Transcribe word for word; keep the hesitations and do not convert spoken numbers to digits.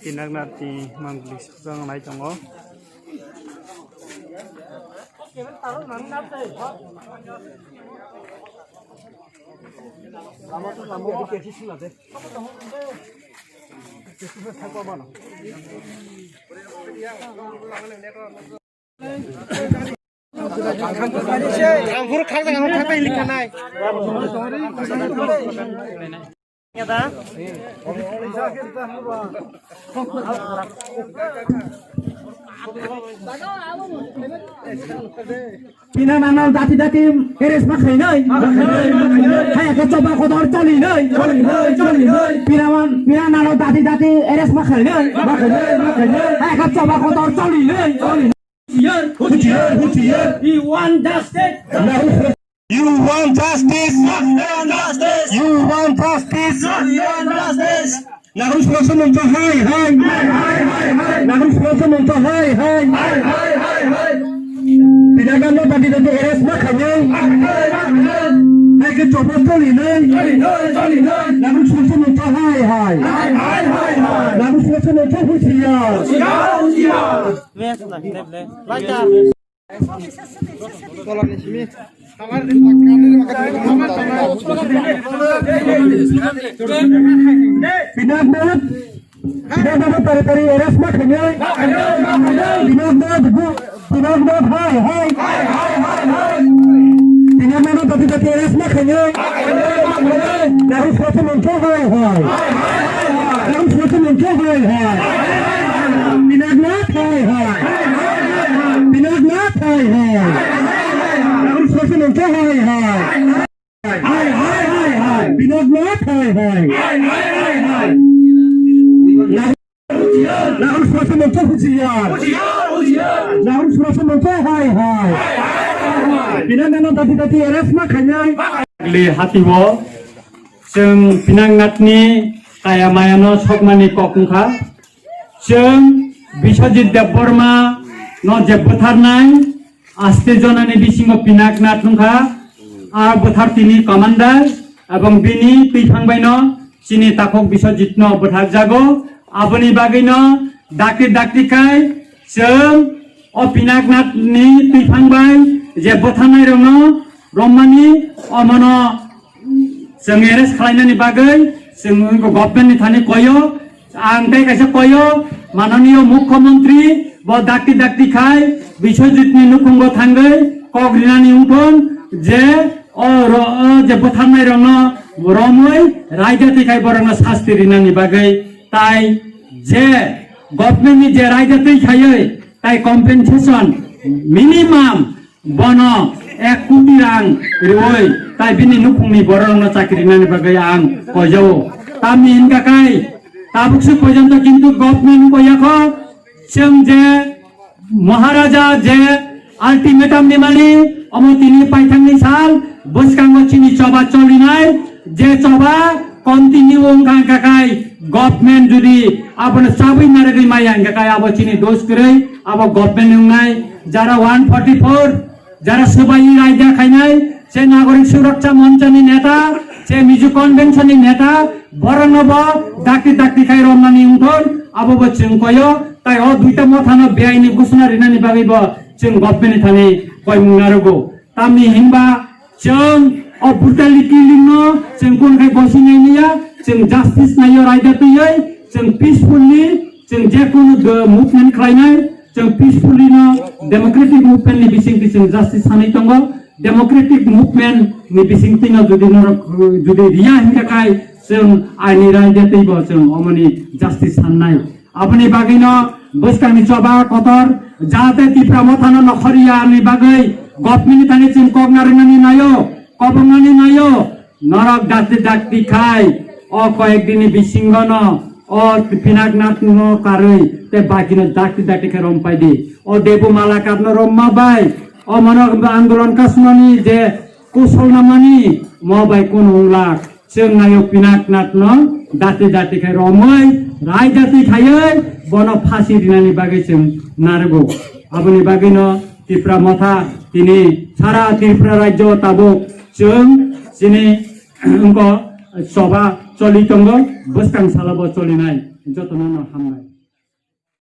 Pinaknathni mangli sujak nai tongo. Pina nano dati dati eres ma khainai. Hai ka choba kotor choli nai. Pina man, pina nano dati dati eres ma khainai. Hai ka choba kotor choli nai. Huchiar, huchiar, huchiar. We want justice. You want justice. We want justice. You want justice. We want justice. Nagrang suraksha montro hai hai. Hai, hai, hai, hai. Nagrang suraksha montro hai hai. Hai, hai, hai, hai. Pinaknathno dati dati eres ma khainai. Hai, hai, hai, hai. Hai ka choba choli nai. Choli nai, choli nai. Nagrang suraksha montro hai hai. Hai, hai, hai, hai. Nagrang suraksha montro huchiar. Huchiar, huchiar. Pinaknath, Pinaknath tari tari eres ma khainai. Pinaknath bu, Pinaknath hai hai. Pinaknath dati dati eres ma khainai. Nagrang suraksha montro hai hai. Nagrang suraksha montro hai hai. Pinaknath hai hai. Pinaknath hai hai. Nagrang suraksha montro hai hai. Hai, hai, hai, hai. Pinaknath hai hai. Hai, hai, hai, hai. Nagrang suraksha montro huchiar. Huchiar, huchiar. Nagrang suraksha montro hai hai. Hai, hai, hai, hai. Pinaknathno dati dati eres ma khainai. Li hati o. Chwng Pinaknathni kaya mayano sokmani kok wngkha. Chwng Biswajit Debbarma no je bwtharnai, aste jonani bisingo Pinaknath wngkha. A bwthar tini commander, ebong bini twiphang baino chini takhuk Biswajit no bwtharjago. Aboni bagwino dakti dakti khai chwng o Pinaknathni twiphang bai je bwtharnai rokno romani omono chwng arrest khlainani bagwi chwng government ni thani koyo, ang tei kaisa koyo, mananiyo mukhyamantri bo dakti dakti khai Biswajit ni nukhungo thangwi kok rinani wngthon je o ro-, o je bwtharnai rokno romwi raida twi khai borokno sasti rinani bagwi, tai je government ni je raida twi khaiwi tai compensation minimum bono ek koti rang riwi tai bini nukhungni bororokno chakri rinani bagwi ang koijao. Tamni hinkha khai tabuk se porjonto kintu government koyakho, chwng je Maharaja je ultimatum nimani omo tini paithakni sal bwskango chini choba cholinai je choba continue wngkha, hwnkha khai government jodi abono chabwi narwgwi maya hwnkha khai abo chini dos kwrwi, abo government wngnai. Jara one forty four, jara swbai raida khainai, se Nagorik Suraksha Monchani neta, se Mizo Convention ni neta, borokno bo dakti dakti khai romnani wngthon, abo bo chwng koyo, tai o duita mothano beaini ghosona rinani bagwi bo chwng government ni thani koimung narwgo. Tamni hinba chwng o brutality killing no chwng kun khai bosi nai niya, chwng justice naiyo raida twiwi, chwng peacefully, chwng je kunu do movement khlainai, chwng peacefully no democratic movement ni bisingtwi chwng justice sanwi tongo. Democratic movement ni bisingtwi no jodi norok, jodi riya hinkha khai chwng aini raida twibo chwng omoni justice sannai. Aboni bagwino bwskangni choba kotor jahate Tipra Mothano nokhorya ni bagwi government ni thani chwng kok narwknani naio, kobongnani naio, norok dakti dakti khai o koyek dinni bisingono o Pinaknathno karwi tei bakino dakti dakti khai rompai di. O Debu Malakatno romma bai o mano andolon kasmani je kusolnamani mo bai kunu wngla. Chwng naio Pinaknathno dati dati khai romwi, rai dati khaiwi bono phasi rinani bagwi chwng narwgo. Aboni bagwino Tipra Motha tini sara Tripura rajyo tabuk chwng chini wngkha choba choli tongo, bwskang salo bo cholinai, jotono no hambai.